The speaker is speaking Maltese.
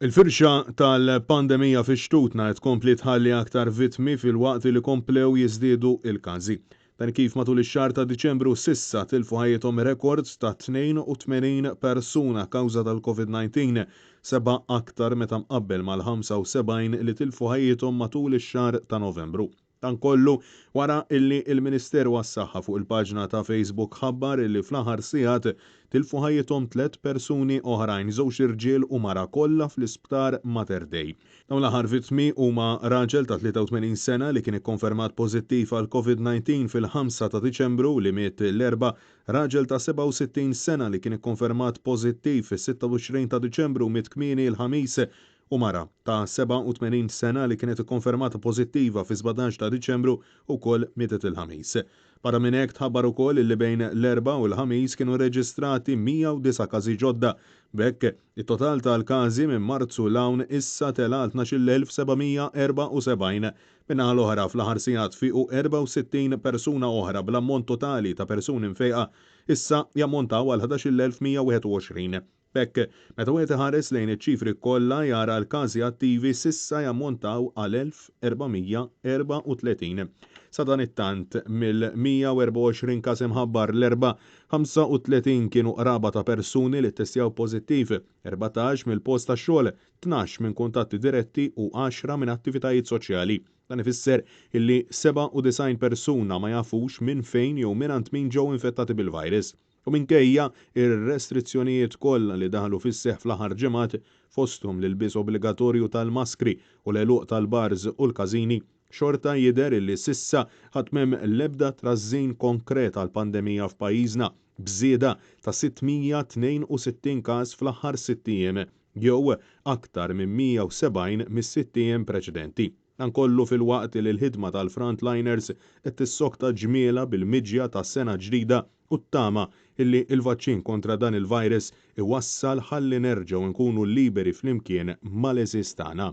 Il-firxa tal-pandemija fi xtutna qed tkompli tħalli aktar vittmi filwaqt li komplew jiżdiedu l-każi. Dan kif matul ix-xahar ta' Diċembru s'issa tilfu ħajjithom rekord ta' 82 persuna kawża tal-Covid-19, sebgħa aktar meta mqabbel mal-75 li tilfu ħajjithom matul ix-xahar ta' Novembru. Dan kollu wara illi l-Ministeru għas-Saħħa fuq il-paġna ta' Facebook ħabbar illi fl-aħħar sigħat tilfu ħajjithom tlett persuni oħrajn, żewġ irġiel u mara kollha fl-Isptar Mater Dei. Dawn l-aħħar vittmi huma raġel ta' 83 sena li kien ikkonfermat pożittiv għall-Covid-19 fil-ħamsa ta' Diċembru li miet l-Erbgħa, raġel ta' 67 sena li kien ikkonfermat pożittiv fis-26 ta' Diċembru u miet kmieni l-Ħamis u mara ta' 87 sena li kienet ikkonfermata pożittiva fis-17 ta' Diċembru wkoll mietet il-Ħamis. Barra minn hekk tħabbar ukoll li bejn l-Erbgħa u l-Ħamis kienu rreġistrati 109 każi ġodda. B'hekk, it-total tal-każi minn Marzu 'l hawn issa tela' għal 12,774. Min-naħa l-oħra, fl-aħħar sigħat fiequ 64 persuna oħra bl-ammont totali ta' persuni mfejqa issa jammontaw għal 11,121. B'hekk, meta wieħed iħares lejn iċ-ċifri kollha jara l-każi attivi s'issa jammontaw għal 1,434. Sadanittant, mill-124 każ imħabbar l-Erbgħa, 35 kienu qraba ta' persuni li ttestjaw pożittiv, 14 mill-post tax-xogħol, 12 minn kuntatti diretti u għaxra minn attivitajiet soċjali. Dan ifisser illi 97 persuna ma jafux minn fejn jew mingħand min ġew infettati bil-virus. U minkejja r-restrizzjonijiet kollha li daħlu fis-seħħ fl-aħħar ġimgħat, fosthom l-ilbies obbligatorju tal-maskri u l-għeluq tal-bars u l-każini, xorta jidher illi s'issa ħadd m'hemm l-ebda trażżin konkret għall-pandemija f'pajjiżna, b'żieda ta' 662 każ fl-aħħar sitt ijiem, jew aktar minn 170 mis-sitt ijiem preċedenti. Dan kollu filwaqt li l-ħidma tal-frontliners qed tissokta ġmielha bil-miġja ta' sena ġdida u t-tama illi l-vaċċin kontra dan il-virus iwassal ħalli nerġgħu nkunu liberi flimkien mal-għeżież tagħna.